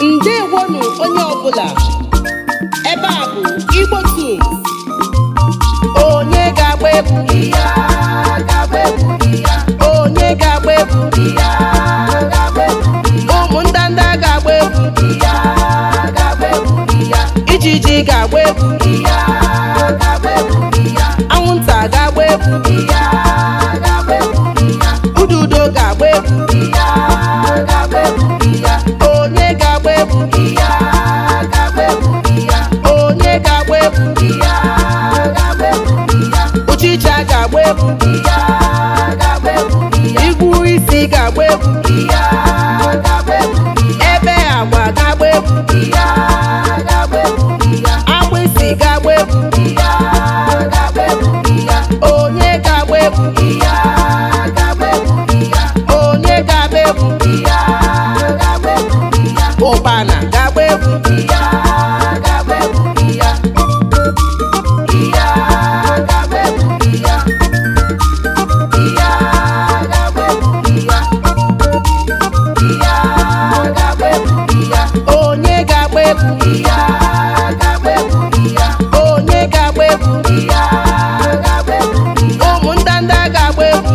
Ndewonu onye ọbụla. Ebe a bụ Igbo Tunes. Onye ga-agba egwu? Onye ga-agba egwu? Ụmụ ndanda ga-agba egwu. Ijiji ga-agba egwu. Anwụnta ga-agba egwu. Ududo ga-agba egwu. Onye ga-agba egwu? Onye ga-agba egwu? Ụchịcha ga-agba egwu. Igwu isi ga-agba egwu. Ebe agwa ga-agba egwu. Agbịsị ga-agba egwu. Onye ga-agba egwu? Onye ga-agba egwu? Ụkpana ga-agba egwu. Onye ga-agba egwu? Onye ga-agba egwu? Ụmụ ndanda ga-agba egwu.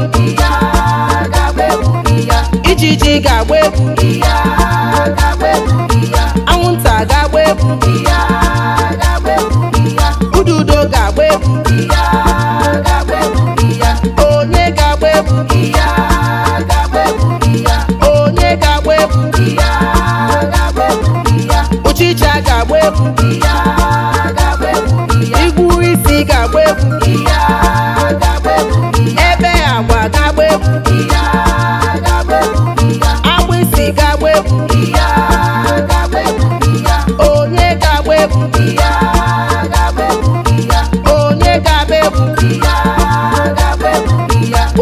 Ijiji ga-agba egwu. Anwụnta ga-agba egwu. Ududo ga-agba egwu. Onye ga-agba egwu? Onye ga-agba egwu? Ụchịcha ga-agba egwu. Igwu isi ga-agba egwu. Ebe agwa ga-agba egwu. Agbịsị ga-agba egwu. Onye ga-agba egwu? Onye ga-agba egwu?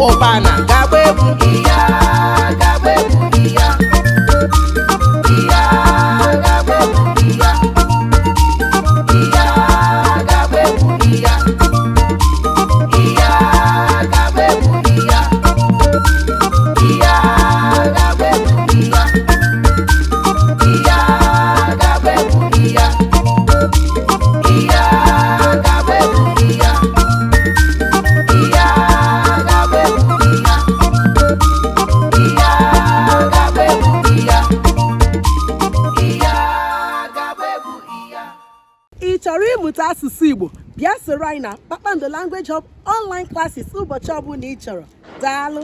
Ụkpana ga-agba egwu. Ị chọrọ ịmụta asụsụ Igbo? Bịa soro anyị na Kpakpando Language Hub online classes ụbọchị ọbụla ị chọrọ. Daalụ.